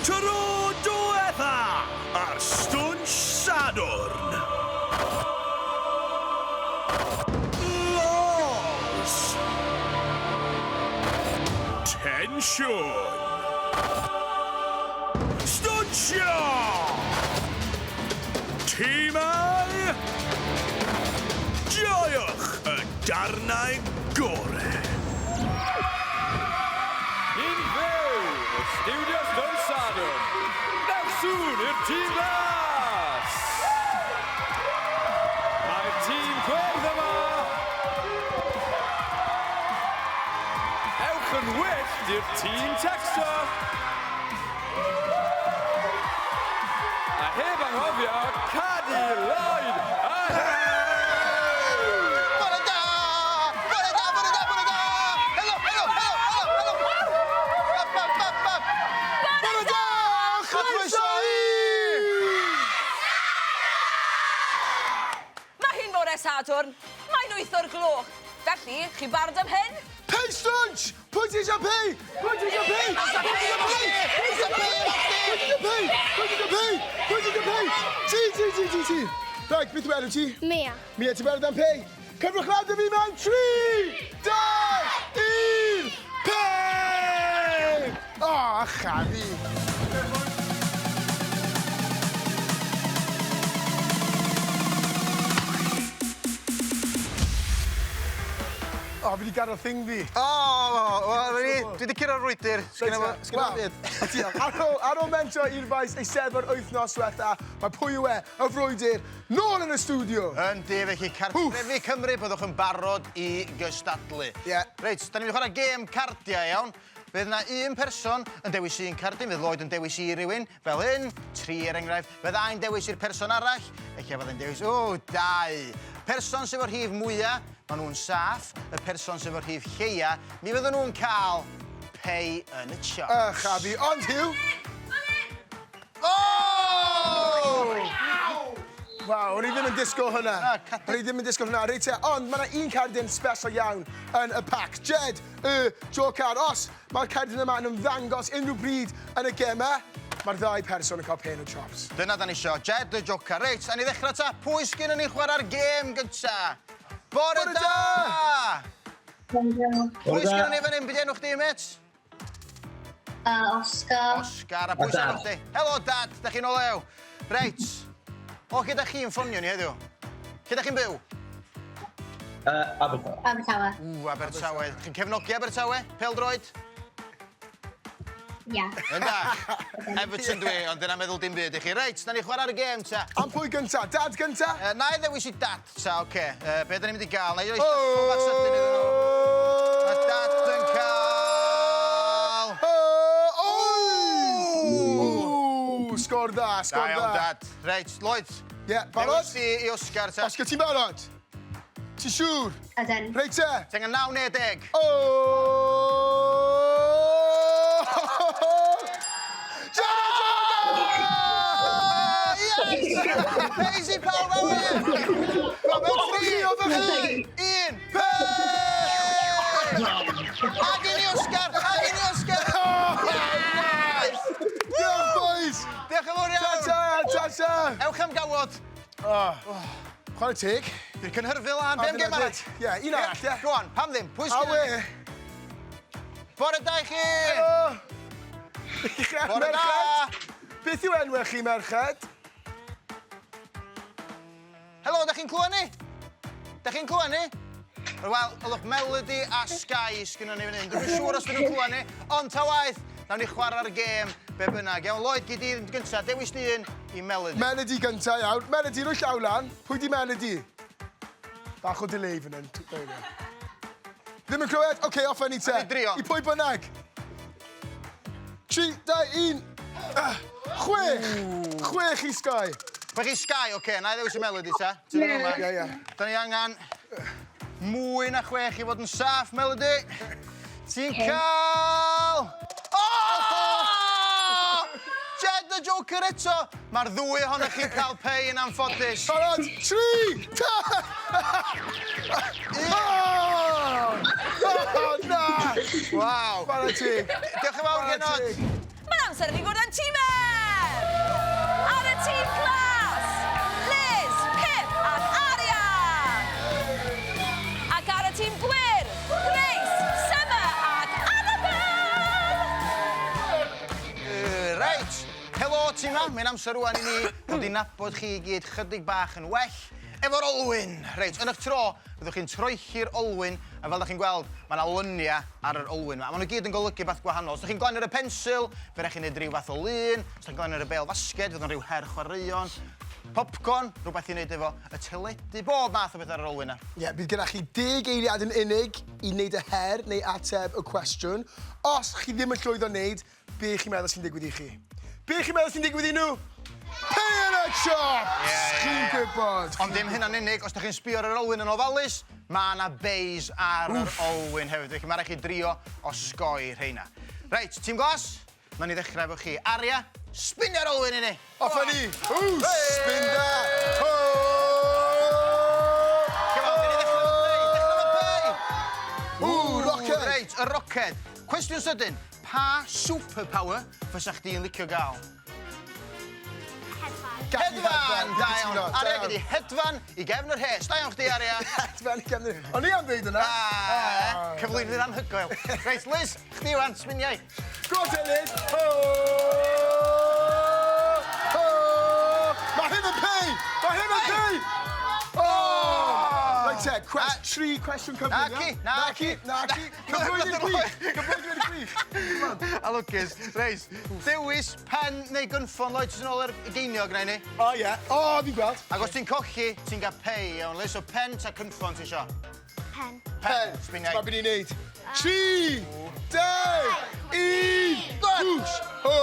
Tro diwetha ar Stwnsh Sadwrn. Lols. Tensiwn. Stwnsio! Timau! Joiwch y darnau gore! Yn fyw o Stiwdio Stwn Sadwrn, dewch sŵn i'r tîm glas! Mae'r tîm gwyrdd yma! Ewch yn wyllt i'r tîm Texas! A heb anghofio Cadi Lloyd a Huw! Bore da! Bore da, bore da, bore da! Helo, helo, helo, helo, helo! Bap, bap, bap, bap! Bore da! Chroeso i! Mae hi'n bore Sadwrn, mae'n wyth o'r gloch. Felly, chi'n barod am hyn? Pei stwnsh! Pwy ti eisiau pei? Pwy ti eisiau pei? Pwy ti eisiau pei? Pwy ti eisiau pei? Pwy ti eisiau pei? Pwy ti eisiau pei? Pwy ti eisiau pei? Ti, ti, ti, ti, ti. Reit, beth yw enw ti? Mia. Mia, ti'n barod am pei? Cyfrwch lawr dy fi mewn 3, 2, 1, pei! O, oh, acha fi. O, fi 'di gadael thing fi. O, wel, ni, dwi 'di curo'r frwydr. Sgynna fo, sgynna fo byd. Ar ôl, ar ôl mentro i'r faes Eisteddfod wythnos diwetha, mae pwy yw e, y frwydr, nôl yn y stiwdio. Yndi, felly cartrefi Cymru, byddwch yn barod i gystadlu. Ie. Reit, da ni'n mynd i chwarae gêm cardiau, iawn. Fydd yna un person yn dewis un cardyn, fydd Lloyd yn dewis i rywun, fel hyn, tri er enghraifft. Fydd ai'n dewis i'r person arall, ella fydd e'n dewis, o, dau. Person sydd efo'r rhif mwyaf, maen nhw'n saff. Y person sydd efo'r rhif lleia, mi fydden nhw'n cael pei yn y chops. Ych a fi, ond Huw! Oh! Waw, o'n i ddim yn disgwyl hwnna. Na, cadw- O'n i ddim yn disgwyl hwnna. Reit te, ond mae yna un cardyn special iawn yn y pac. Jed, y Joker. Os Mae'r cerdyn yma yn ymddangos unrhyw bryd yn y gemau. Mae'r ddau person yn cael pain o chops. Dyna da ni isio. Jed y Joker. Reit, a ni ddechrau ta. Pwy sgyn ni chwarae'r gêm gynta? Bore Bore da! da! Pwy sgyn ni fan hyn? Be di enw chdi, mêt? Oscar. Oscar, a pwy sy'n enw chdi? Helo, Dad. Da chi'n olew? Reit. O, lle da chi'n ffonio ni heddiw? Lle da chi'n byw? Abertawe. Abertawe. Ww, Abertawe. Chi'n cefnogi Abertawe? Pêl-droed? Ia. Ynda. Everton dwi, ond dyna meddwl dim byd i chi. Reit, na ni chwarae'r gêm ta. Am pwy gynta? Dad gynta? Na i ddewis i dad ta, oce. Okay. Be da ni'n mynd i gael? Na i roi shuffle bach sydyn iddyn nhw. Mae dad yn cael... O! Sgôr dda, sgôr Da dda. iawn, dad. Reit, Lloyd. Ie, barod? Dewis i, i Oscar ta. Oscar, ti'n barod? Ti'n siŵr? Ydyn. Reit te. Ti angen 9 neu 10. O! Jordan! Yes! Easy pawb awyr! Mewn 3, 2, 1, pei! Ag i ni Oscar! Ag i ni Oscar! Yes! Diolch, boys! Diolch yn fawr iawn! Ta-ta, ta-ta! Ewch am gawod! Chwarae teg. Dwi'n cynhyrfu lan. Be am gêm arall? Ie, un arall, ie. Go on, pam ddim? Pwy A sgyn we. Bore da i chi! Helo! Bore da! Beth yw enwau chi, merched? Helo, da chi'n clywed ni? Da chi'n clywed ni? Wel, ylwch Melody a Sky sgynnon ni fan hyn. Dwi'n siŵr os dyn nhw'n clywed ni, ond ta waeth, nawn ni chwarae'r gêm be bynnag. Iawn, Lloyd, gei di gynta, dewis di un i Melody. Melody gynta, iawn. Melody, rhoi llaw lan. Pwy di Melody? Bach o delay fan hyn. There we go. Ddim yn clywed? Oce, okay, off ni te. Nawn ni drio. I pwy bynnag? 3, 2, 1. Chwech! Chwech i Sky. Chwech i Sky, oce, okay, na i ddewis y Melody ta. Ti'n yeah. yma? Ie, ie. Da ni angen mwy na chwech i fod yn saff, Melody. Ti'n cael... Oh! Jed the Joker eto! Mae'r ddwy ohonoch chi'n cael pei yn anffodus. Barod, 3, 2... Oh! Oh, na! Waw. Chwarae teg. Diolch yn fawr, Chwarae genod. teg. Mae'n amser i ni gwrdd â yn timau! Ar y tîm glas, Liz, Pip ac Aria! Ac ar y tîm gwyrdd, Grace, Summer ac Annabel! Reit, helo tîm 'ma. Mae'n amser rwan i ni ddod i nabod chi i gyd chydig bach yn well efo'r olwyn. Reit, yn eich tro, byddwch chi'n troelli'r olwyn, a fel da chi'n gweld, mae yna lyniau ar yr olwyn yma. A maen nhw gyd yn golygu beth gwahanol. Os da chi'n glanio'r y pensil, fe rhaid chi'n neud rhyw fath o lun. Os da chi'n glanio'r y bêl fasged, fydd o'n rhyw her chwaraeon. Popcorn, rhywbeth i wneud efo y teledu, bob math o beth ar yr olwyn yna. Ie, yeah, bydd gennych chi 10 eiliad yn unig i wneud y her neu ateb y cwestiwn. Os chi ddim yn llwyddo wneud, be chi'n meddwl sy'n digwydd i chi? Be chi'n meddwl sy'n digwydd i nhw? Pay in a chops! Ie, ie, Chi'n ie. gwybod. Ond dim hynna'n unig, os da chi'n sbio ar yr olwyn yn ofalus, mae yna beis ar yr olwyn hefyd. Felly mae rhaid chi drio osgoi rheina. Reit, tîm glas, nawn ni ddechrau efo chi. Aria, spinio'r olwyn i ni. Off â ni! Ww, spin da! Ho! Come on, ni ddechrau efo pei, dechrau efo pei! Ww, roced! Reit, y roced. Cwestiwn sydyn, pa superpower fysa chdi'n licio gael? Hedfan. Gallu Hedfan! Da Dwi'n iawn. cytuno, da Aria, iawn. gyd i hedfan i gefn yr hes. Da iawn chdi, Aria. Hedfan i gefn yr... O'n i am dweud yna. Ah, cyflwynydd anhygoel. Reit, Liz, chdi wan, spiniau. Go te, Liz! Ho! Ho! Mae hyn yn pei! Mae hyn yn pei! Oh! Right te, quest, tri cwestiwn cyflym, Naci, iawn? naci. Naci, Cyflwyno'r gwych! Cyflwyno'r gwych! A lwcus. Reit, dewis pen neu gynffon, Lloyd, sy'n ôl yr geiniog na i ni. O, ie. O, fi'n gweld. Ac os ti'n colli, ti'n cael pei, iawn, Liz. So pen ta cynffon ti isio? Pen. Pen. Spiniau. Mae byd i'n neud. 3, 2, 1, whoosh! Ho!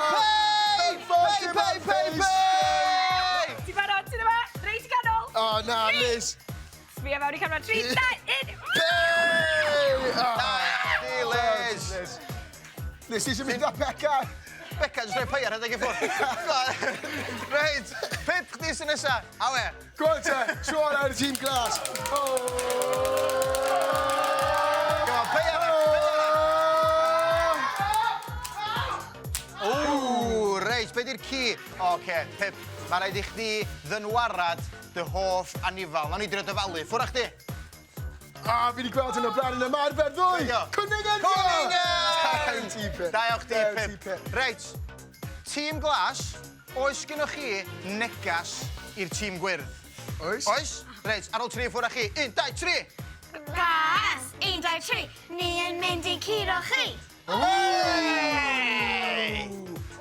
Pei! Pei, pei, pei, pei! Ti'n barod? Ti'n yma? Reit i ganol! O, na, Liz. Sbia mewn i camera. 3, 2, 1... Pei! Da iawn chdi, Liz. Liz, ti eisiau mynd â Beca? Beca, jyst rhoi pei ar rhedeg i ffwrdd. Reit, Pip, chdi sy'n nesa. Awe. Go on te, tro ar y tîm glas. Oh! Come on, pei arall, pei arall. Ww, reit, be di'r ci? Oce, Pip, mae rhaid i chdi ddynwarad dy hoff anifal. Nawn ni drio dyfalu. Ffwrdd â chdi. A, fi wedi gweld hyn o blaen yn ymarfer ddwy. Be' 'di o? Cwningen! Cwningen! Da iawn ti, Pip. Da iawn chdi, Da iawn ti, Pip. Reit, tîm glas, oes gennych chi negas i'r tîm gwyrdd? Oes? Oes? Reit, ar ôl tri ffwrdd â chi. 1, 2, 3! Glas! 1, 2, 3. Ni yn mynd i curo chi. Hey!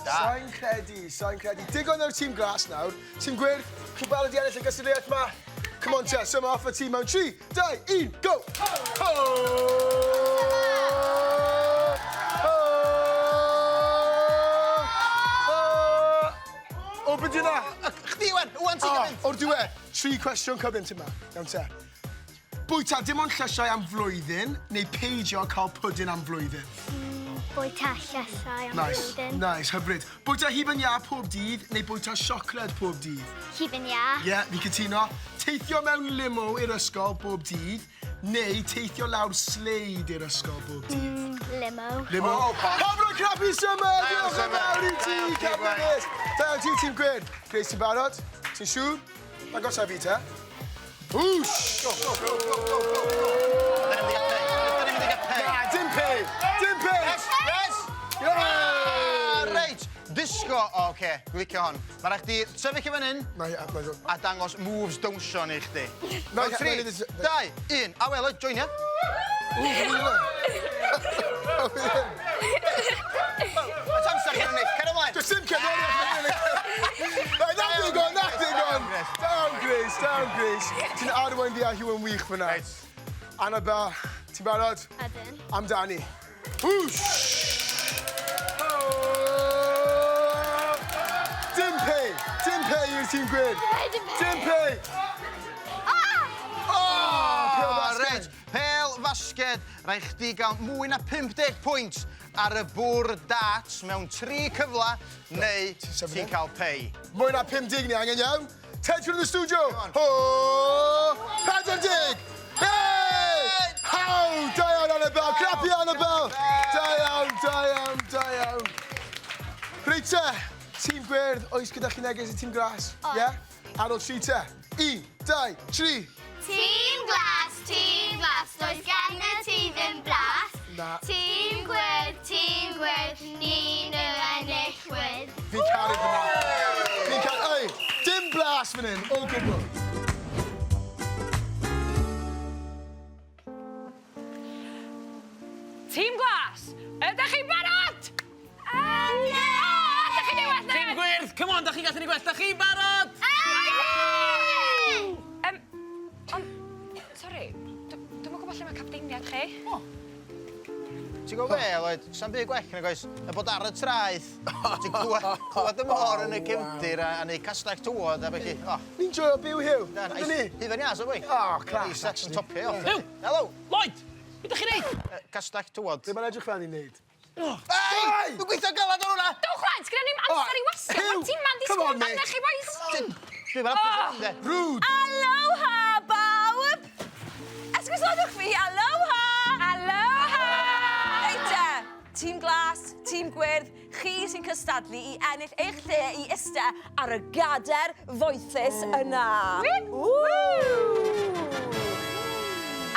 Da. Sa'n credu, sa'n credu. Digon o'r tîm glas nawr. Tîm gwyrdd, chi'n barod i ennill y gystadleuaeth ma? Come on te, symud off y tîm mewn 3, 2, 1, go! Ho! Ho! Ho! O, beth yna? Chdi, wan, wan ti'n mynd. O'r diwedd, tri cwestiwn cyflym ti'n ma. Iawn te. Bwyta dim ond llysiau am flwyddyn, neu peidio cael pwdin am flwyddyn? Bwyta llysiau am Nice, flwyddyn. nice, hyfryd. Bwyta hufen iâ pob dydd, neu bwyta siocled pob dydd? Hufen iâ. Ie, yeah, fi'n cytuno. Teithio mewn limo i'r ysgol bob dydd, neu teithio lawr sleid i'r ysgol bob dydd? Limo. Limo. Oh, pam. Pawb roi clap i Summer! Da iawn, Diolch yn Summer. fawr i Da ti, iawn, Cefn Gwen. Ynys. Da iawn ti, tîm Gwyn. Grace, ti'n barod? Ti'n siŵr? Dangos a fi te. Whoosh! Go, go, go, go, go, go, go. Da ni'n mynd i gael pei. Da ni'n mynd i gael pei. Na, dim pei! Dim pei! Yes, yes! Yeah! Ah, reit, disgo. O, oce, dwi'n licio hon. Mae rhaid chdi sefyll i fan hyn Mae, mae, a dangos moves dawnsio ni chdi. Na, Wel, 3, na, 2, 1. A wel, join ya. Mae amser chi'n ennill. Cer ymlaen. Does dim cerddoriaeth. Na, na digon, na digon. Down, Grace, down, Grace. Ti'n arwain fi a Hugh yn wych fyna. Reit. Annabel, ti'n barod? Ydyn. Amdani. Whoosh! Oh! Dim pei! Dim pei i'r tîm gwyn! Dim pei. Dim pei! Ah! Oh! Pêl Oh, fasged. reit, pêl fasged. Rhaid chdi gael mwy na 50 pwynt ar y bwrdd darts mewn tri cyfla, neu sefyll ti'n e? cael pei. Mwy na 50 ni angen iawn. Ted yn y studio. Come on. Ho! 40! Hey! How! Da iawn, Annabel. Clap i Annabel. Da iawn, da iawn. Reit te, tîm gwyrdd, oes gyda chi neges i tîm glas? Ie? Yeah? Ar ôl tri te. Un, dau, tri. Tîm glas, tîm glas, does gan y tîm ddim blas. Na. Tîm gwyrdd, tîm gwyrdd, ni'n yr enillwyr. Fi'n caru hwnna. Fi'n caru... Ei, dim blas fan hyn, o gwbl. Tîm Glas, ydych chi'n barod? Ydyn! O, allwch chi neud well na Tîm Gwyrdd, come on, da chi'n gallu neud gwell. Da chi'n barod? Ydyn! Um, ond, sori, dwi'm yn gwybod lle mae capteiniad chi. O. Ti'n gwybod be, Lloyd? Sa'm byd gwell nag oes na bod ar y traeth. Ti'n clywed, clywed y môr yn y cefndir a, a neud castell tywod a felly. O, Ni'n joio byw, Huw. na, Ydyn ni? Hufen iâ, so boi. O, class, Set yn actually. topio off. Huw! Helo! Lloyd, be da chi'n neud? Castell tywod. Be mae'n edrych fel ni'n neud? Ei! Dwi'n gweithio galad ar hwnna! Dowch lads, gyda ni'm amser i wastio. Huw, Mae'r tîm ma'n come disgwyl on, mate. amdanoch chi, boys. Dwi'n meddwl oh. de. Rude. Aloha, bawb! Esgusodwch fi, aloha! Aloha! Reit te, tîm glas, tîm gwyrdd, chi sy'n cystadlu i ennill eich lle i iste ar y gader foethus yna. Woo!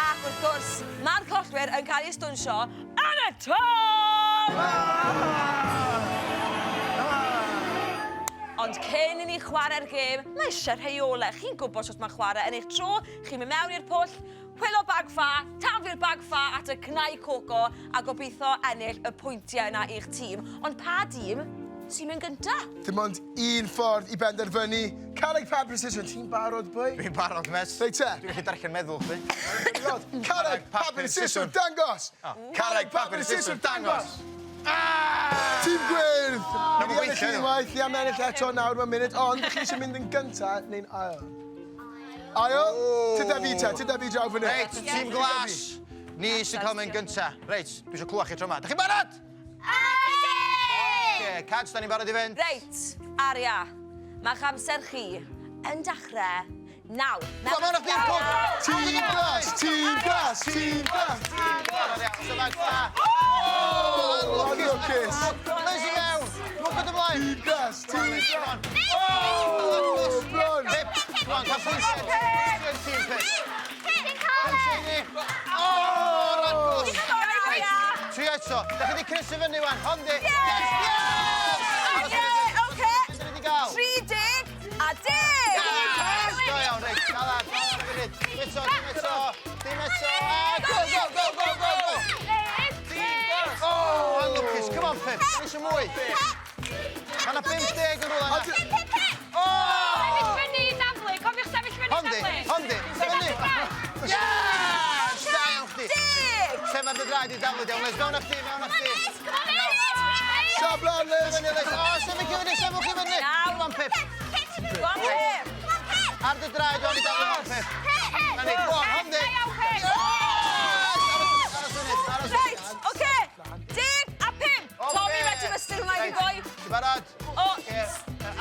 Ac wrth gwrs, mae'r collwyr yn cael eu stwnsio yn y tân! Ond cyn i ni chwarae'r gêm, mae eisiau rheolau. Chi'n gwybod sut mae chwarae yn eich tro, chi'n mynd mewn i'r pwll, whilo bag ffa, taflu'r bag ffa at y cnau coco a gobeithio ennill y pwyntiau yna i'ch tîm. Ond pa dîm sy'n mynd gynta? Dim ond un ffordd i benderfynu. Carreg papur scissors. Ti'n barod, boi? Dwi'n barod, mes. Reit te. Dwi'n gallu darllen meddwl chdi. Carreg papur scissors dangos. Carreg papur scissors dangos. Tîm gwyrdd! Na, Ni ma'n wedi ennill gweithio. unwaith, ni am ennill eto nawr mewn munud, ond chi eisiau mynd yn gynta neu'n ail? Ail? Tyda fi te, tyda fi draw fan hyn. Reit, tîm glas. Ni sy'n cael mynd gynta. Reit, dwi eisiau clywed chi tro yma. Da chi'n barod? Ydyn! Oce, Cads, da ni'n barod i fynd? Reit, Aria, mae'ch amser chi yn dechrau nawr. Go, mewn â chdi'r pwll! Tîm glas, tîm glas, tîm glas! Oh, Lwcus. Liz i mewn! Mwgwd ymlaen! Tîm glas, tîm glas! Oh, Bron. Pip! Come on, cael pwysau. Pwysau tîm Pip. Ti'n cael e! Oh, ragos! Aria! Trio eto. Da chi wedi crysu fyny wan. Hondi. Yes! Yes! Oce, oce. Beth da ni wedi gael? 30 a 10! Yes! Go iawn, reit. Gael ar. Dim eto, dim eto. Dim eto. A go, go, go, go, go, go. Oh, anlwcus. Come on, Pip. Dwi eisiau mwy. Mae yna 50 yn rhywle yna. Oh! Sefyll fyny i daflu, cofiwch sefyll fyny i Hondi, daflu. hondi, fyny. Yes! Da iawn chdi. Deg! Lle mae'r dy draed i daflu, iawn, Liz. Mewn â chdi, mewn â chdi. Siap lan, Liz! Fyny, Liz. O, sefyll i fyny, sefyll i fyny. Iawn. Come on, Pip. Go on, Pip! Ar dy draed, iawn i daflu, on, Pip. Na ni, go on, hondi. Da iawn, Pip. Yes! Aros, aros funud, aros Reit, funud. oce. 10 a 5. Oce. Tommy, fe ti'n ystod hwnna i fi boi. Ti'n barod? O. Oce.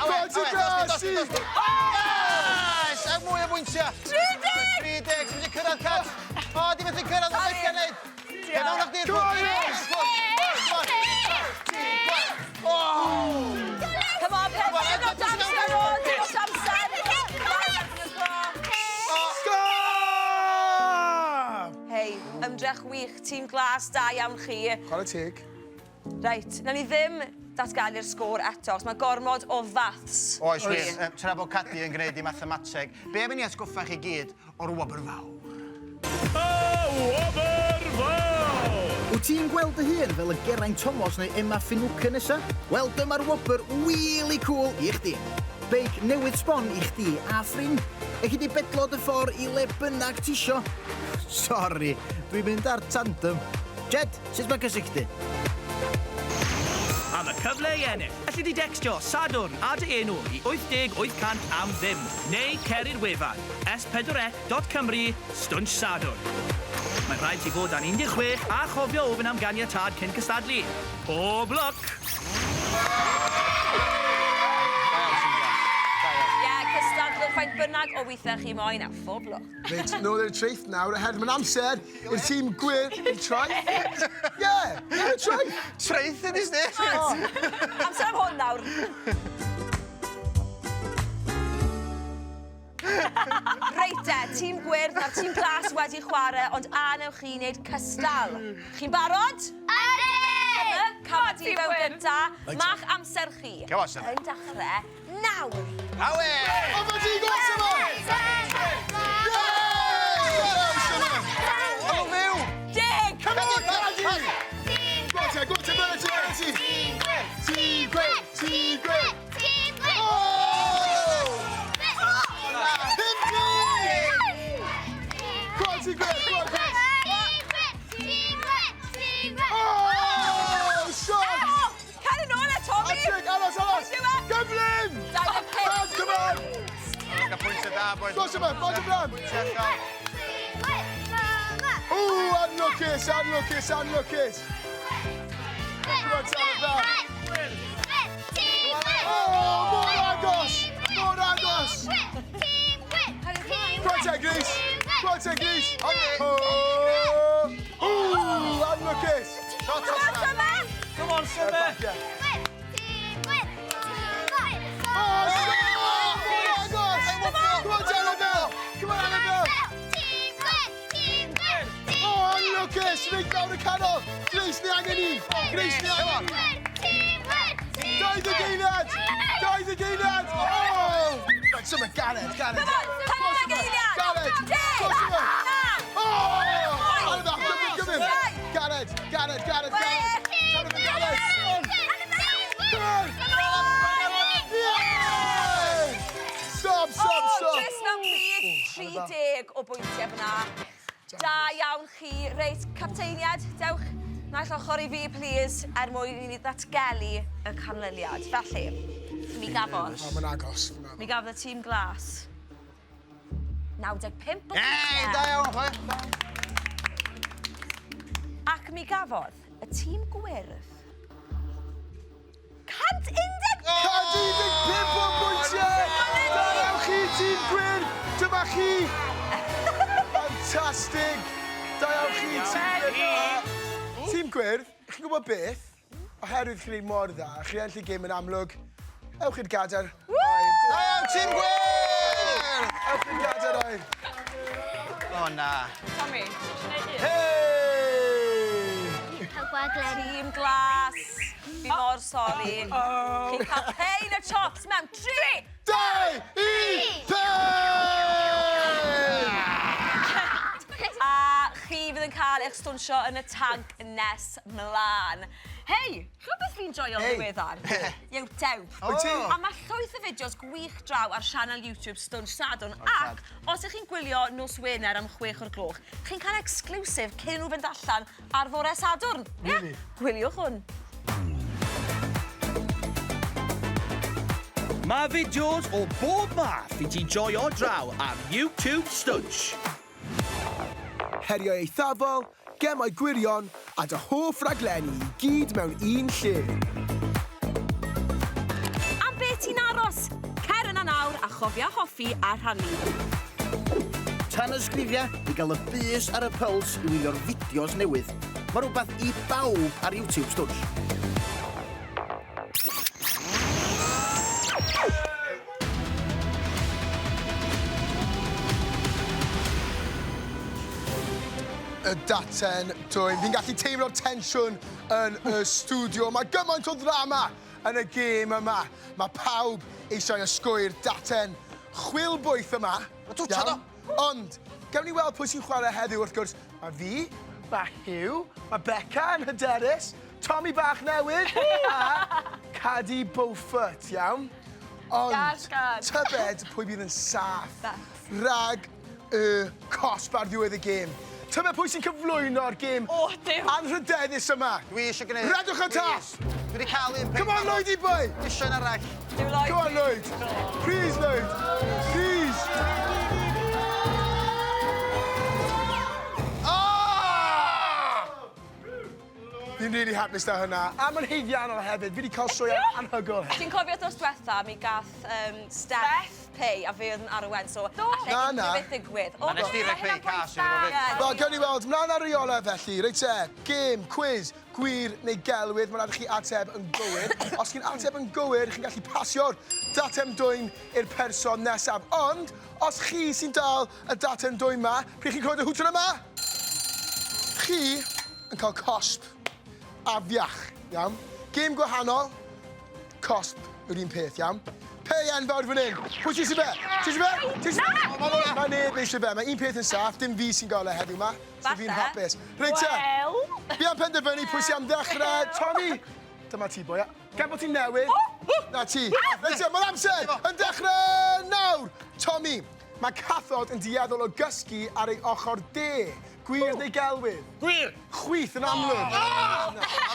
Awe, Go, awe, Glas, dosti, dosti, dosti. Yes! A mwy o bwyntiau. 30! 30, ti'n mynd i cyrraedd, Cat. O, di methu cyrraedd, mae'n beth gan neud. Ie, mewn â chdi'r Come on, Liz! Oh! Come on, Pip. Come on, Dim lot amser o, dim lot amser. Stop! Hei, ymdrech wych, tîm glas, da iawn chi. Chwarae teg. Reit, nawn ni ddim datganu'r sgôr eto, os mae gormod o faths. Oes wir, tra bod Cadi yn gwneud i mathemateg, be am i ni atgoffa chi gyd o'r wobr fawr? Y wobr fawr! Wyt ti'n gweld dy hun fel y Geraint Thomas neu Emma Finucane nesa? Wel, dyma'r wobr really cool i chdi. Beic newydd sbon i chdi a ffrind. Elli di bedlo dy ffordd i le bynnag tisio. Sori, dwi'n mynd ar tandem. Jed, sut mae cysylltu? Am y cyfle i ennill, elli di decstio Sadwrn a dy enw i 80 800 am ddim, neu cer i'r wefan s4c.cymru stwnsh Sadwrn. Mae'n rhaid ti fod dan 16 a chofio ofyn am ganiatâd cyn cystadlu. Pob lwc! Ie, cystadlwch faint bynnag o weithiau chi moyn a phob lwc. Reit, nôl i'r traeth nawr, oherwydd mae'n amser i'r tîm gwyrdd i'r traeth. Ie, i'r traeth. Traeth ydi sdi. Amser am hwn nawr. Reit te, tîm gwyrdd a'r tîm glas wedi chwarae, ond a newch chi wneud cystal. Chi'n barod? Ydyn! Cafod ti fewn gynta. Ma'ch amser chi. Come on, Summer. Yn dechrau nawr. Awe! O, mae ti'n gweld Summer! O, fyw! Deg! Come on, Cadi! Go on te, go on te, go on te, go on te! Tîm gwyrdd, tîm gwyrdd! Tîm gwyrdd! Oh! 50! Go on, tîm gwyrdd, go on, Chris! Oh, shot! Cer yn ôl e, Tommy! Hat-trick, aros, aros! Yw e? Gyflym! 25. Come, come on! Gael pwyntio da, boys. Go, Summer, go, Summer! Pwyntio allan. Ooh, anlwcus, anlwcus, anlwcus! Come on, Tabitha! Oh, mor agos! Mor agos! Go on te, Grace! Go on te, Grace! Oh! Ooh, anlwcus! Shot Come on, off. Summer! Come on, Summer! Yeah. Oh, stop! Mor agos! Come on, Annabelle! Come on, Annabelle! Oh, anlwcus! Reit lawr y canol! Grace, ni angen un! Grace, ni angen un! 20 eiliad! 20 eiliad! Oh! Right, Summer, Gareth, Gareth. Come on, 50 eiliad! Gareth! Deg! Go, Summer! Naw! Oh! Annabelle, gyflym, gyflym! Saith! Gareth, Gareth, Gareth, Gareth! Chwech! Gareth, Gareth! Come on! Yeah! Stop, stop, Oh, stop! just mewn pryd, 30 o bwyntiau fyna. Da iawn chi. Reit, capteiniad, dewch naill ochr i fi, please, er mwyn i ni ddatgelu y canlyniad. Felly, mi gafodd, Oh, mae'n agos. mi gafodd y tîm glas 95 o Ei, da bwyntiau. iawn, chwe. Ac mi gafodd y tîm gwyrdd 115 115 o bwyntiau! Da iawn chi, tîm gwyrdd! Dyma chi! Fantastic! Da iawn chi, tîm gwyrdd. Tîm gwyrdd, chi'n gwybod beth? Oherwydd chi'n gwneud mor dda, chi'n ennill y gêm yn amlwg, ewch i'r gadair aur. Da iawn, tîm gwyrdd! Ewch i'r gadair aur. O, na. Tommy, ti eisiau gwneud un? Hey! Cael gwagle. Tîm glas. Fi mor sori. Chi'n cael pain y chops mewn 3, 2, 1, pen! A chi fydd yn cael eich stwnsio yn y tanc nes mlaen. Hei, chi'n beth fi'n joio Hey. ddiweddar? YouTube. Wyt ti? A mae llwyth o fideos gwych draw ar sianel YouTube Stwnsh Sadwrn. Ac os ych chi'n gwylio nos Wener am 6 o'r gloch, chi'n cael exclusive cyn nhw fynd allan ar fore Sadwrn. Really? Yeah. Gwyliwch hwn. Mae fideos o bob math i ti joio draw ar YouTube Stwnsh. Heriau eithafol, gemau gwirion a dy hoff raglenni i gyd mewn un lle. Am be ti'n aros? Cer yna nawr a chofia hoffi a rhannu. Tanysgrifia i gael y bys ar y pyls i wylio'r fideos newydd. Mae rhywbeth i bawb ar YouTube Stwnsh. Y daten dwym. Fi'n gallu teimlo'r tensiwn yn y studio. Mae gymaint o ddrama yn y gêm yma. Mae pawb eisiau ysgwy'r daten chwilboeth yma. Ma' twtshad o. Iawn? Ond, gawn ni weld pwy sy'n chwarae heddiw wrth gwrs. Mae fi, mae Hugh, mae Beca yn hyderus, Tommy bach newydd, a Cadi Beaufort, iawn? Ond, Gas, gad. tybed pwy bydd yn saff rhag y cosb ar ddiwedd y gêm. Tybed pwy sy'n cyflwyno'r gêm O, Duw. anrhydeddus yma. Dwi eisiau gwneud... Rhedwch y tap! Dwi wedi cael un Come on, Lloydy boy! Eisiau un arall. Duw Lloyd. Come on, Lloyd! Please, Lloyd! Please! Oh! Fi'n rili hapus 'da hwnna. A mae'n haeddiannol hefyd. Fi 'di cael sioe anhygoel heddi. Ti'n cofio wythnos dwetha mi gath um, Steff pay a fe oedd yn arwen, so allai unrhyw beth ddigwydd. A nes di roi pay cas iddo fo 'fyd. Wel, gawn ni weld. Mlaen ar reolau felly. Reit te, gêm, cwis, gwir neu gelwydd. Mae'n rhaid i chi ateb yn gywir. Os chi'n ateb yn gywir, chi'n gallu pasio'r datem dwym i'r person nesaf. Ond, os chi sy'n dal y daten dwym 'ma, pryd chi'n clywed y hwtyn yma, chi yn cael cosb afiach, iawn? Gêm gwahanol, cosb yw'r un peth, iawn? Pei enfawr fan hyn. Pwy ti eisiau fe? Ti eisiau fe? Ti eisiau fe? Mae neb eisiau fe. Mae un peth yn saff, dim fi sy'n gael e heddiw 'ma. So fi'n hapus. Reit te. Fi am penderfynu pwy sy'n am ddechrau. Tommy, dyma ti boi. Gan bod ti'n newydd, na ti. Reit te, mae'r amser yn dechrau nawr. Tommy, Mae cathod yn dueddol o gysgu ar ei ochr de. Gwir neu gelwydd? Gwir! Chwith yn amlwg.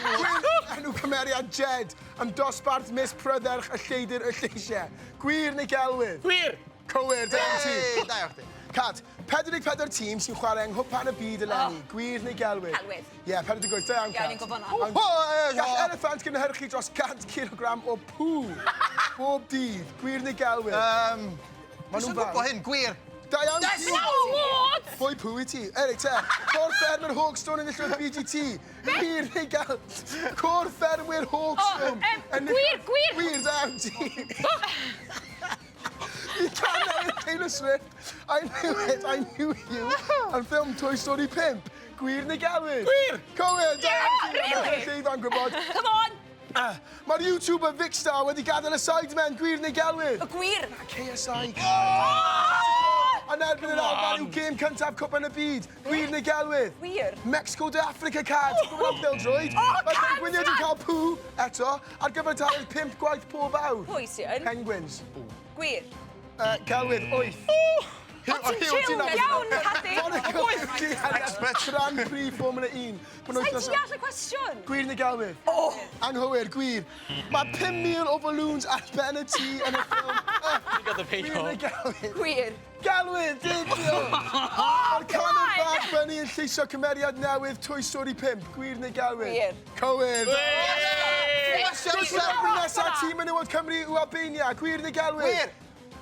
Gwyn, enw cymeriad Jed yn dosbarth Miss Prydderch y Lleidr y Lleisiau. Gwir neu gelwydd? Gwir! Cywir, da iawn ti. Yay, da iawn chdi. Cat, 44 tîm sy'n chwarae yng Nghwpan y Byd eleni. Gwir neu gelwydd? Celwydd. Ie, 48, da iawn, Cat. Ie, o'n i'n gwybod 'na. Gall eliffant gynhyrchu dros 100 cilogram o pŵ bob dydd. Gwir neu gelwydd? Ma' nhw'n gwybod hyn, gwir. Da iawn Yes! ti! What? Pwy pw i ti? Eric, te. Côr ffermwyr Hawkstone enillodd BGT. Gwir neu gael... Côr ffermwyr Hawkstone. O, gwir, gwir! Gwir, da iawn ti. I can newydd Taylor Swift, I knew it, I knew you, yn ffilm Toy Story 5. Gwir neu gelwydd? Gwir! Cywir, da iawn ti. Yeah, really? Mae'r gwybod. Come on! Mae'r YouTuber Vicstar wedi gadael y Sidemen, gwir neu gelwydd? Y gwir! KSI. Yn erbyn yr Alban yw gêm cyntaf Cwpan y Byd. Gwir neu gelwydd? Gwir. Mexico de Africa cad. Ti'n gwybod am pêl-droed? O, Mae cad! Penguiniaid yn cael pŵ eto ar gyfer talu 5 gwaith pob awr. Pwy sy yn? Penguins. Gwir. Celwydd, wyth. O, ti'n chill iawn, Cadi. Expert. Grand Prix Formula 1. Sa'n deall y cwestiwn? Gwir neu gelwydd? O! Anghywir, gwir. Mae 5,000 o balloons ar ben y tŷ yn y ffilm. Gwir neu gelwydd? Gwir. Gelwydd, dim diolch! Mae'r canwr Bad Bunny yn lleisio cymeriad newydd Toy Story 5. Gwir neu gelwydd? Gwir. Cywir. Gwrs nesaf tîm menywod Cymru yw Albania. Gwir neu gelwydd? Gwir.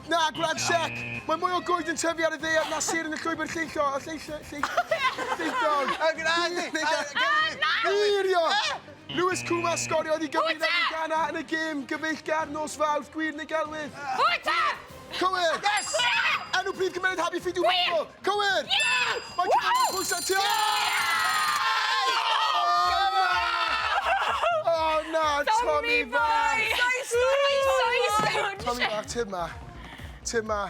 Na, Gwlad Siec. Mae mwy o goed yn tyfu ar y ddaear na sêr yn y llwybr lleithio. Lleithio. Lleithog. Gwir, io. Lewis Kuma sgoriodd i Gymru yn erbyn Ghana yn y gêm gyfeillgar nos Fawrth. Gwir neu gelwydd? Bwyta! Cywir! Yes! Enw prif cymeriad Happy Feet yw Michael. Cywir! Yeah! Mae cymeriad pwysau ti... Oh na, Tommy bach! Tommy bach, tyd ma. Tyd ma.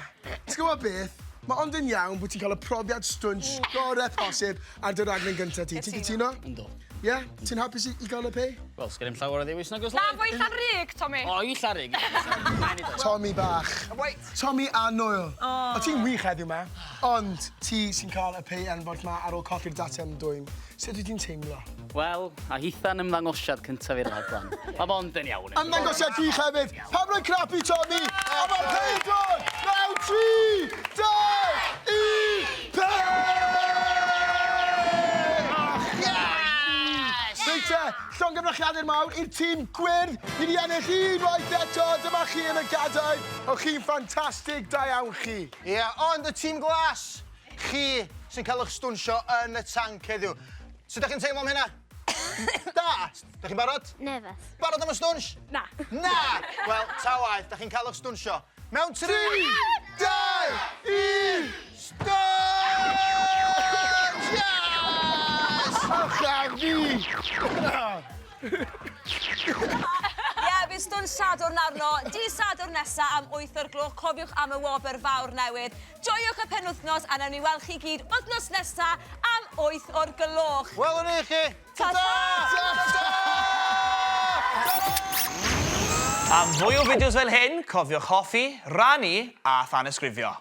Ti'n gwybod beth? Mae ond yn iawn bod ti'n cael y profiad stwnsh gorau posib ar dy raglen gyntaf ti. Ti'n cytuno? Yndw. Ie? Yeah? Ti'n hapus i, i gael y pay? Wel, sgen i'm llawer o ddewis nag oes Na, fo i Llanrug, Tommy. O, i Llanrug. Tommy bach. Wait. Tommy a Noel. Oh. O ti'n wych heddiw ma, ond ti sy'n cael y pay enfawr ma ar ôl colli'r datem dwym. Sut wyt ti'n teimlo? Wel, a hitha'n ymddangosiad cyntaf i'r rhaglen. Mae mond yn iawn. Ymddangosiad gwych hefyd. Pam roi crap i Tommy? A mae'r pay yn dod! Mewn 3, 2, 1, pay! Yes! Reit te, llongyfarchiadau mawr i'r tîm gwyrdd. Ni wedi ennill unwaith eto. Dyma chi yn y gadair. O chi'n ffantastig, da iawn chi. Ie, yeah, ond y tîm glas, chi sy'n cael eich stwnsio yn y tanc heddiw. Sut ydych chi'n teimlo am hynna? Da! Da chi'n barod? Nervous. Barod am y stwnsh? Na. Na! Wel, ta waeth, da chi'n cael eich stwnsio. Mewn 3, 2, 1, stwnsh! Yes! Ach, fi! Ie, fydd stwnsh Sadwrn arno, dydd Sadwrn nesa am 8 o'r gloch. Cofiwch am y wobr fawr newydd. Joiwch y penwythnos a nawn ni weld chi gyd wythnos nesa am 8 o'r gloch. Welwn ni chi! Ta-ta! Ta-ta! Am fwy o fideos fel hyn, cofiwch hoffi, rannu a thanysgrifio.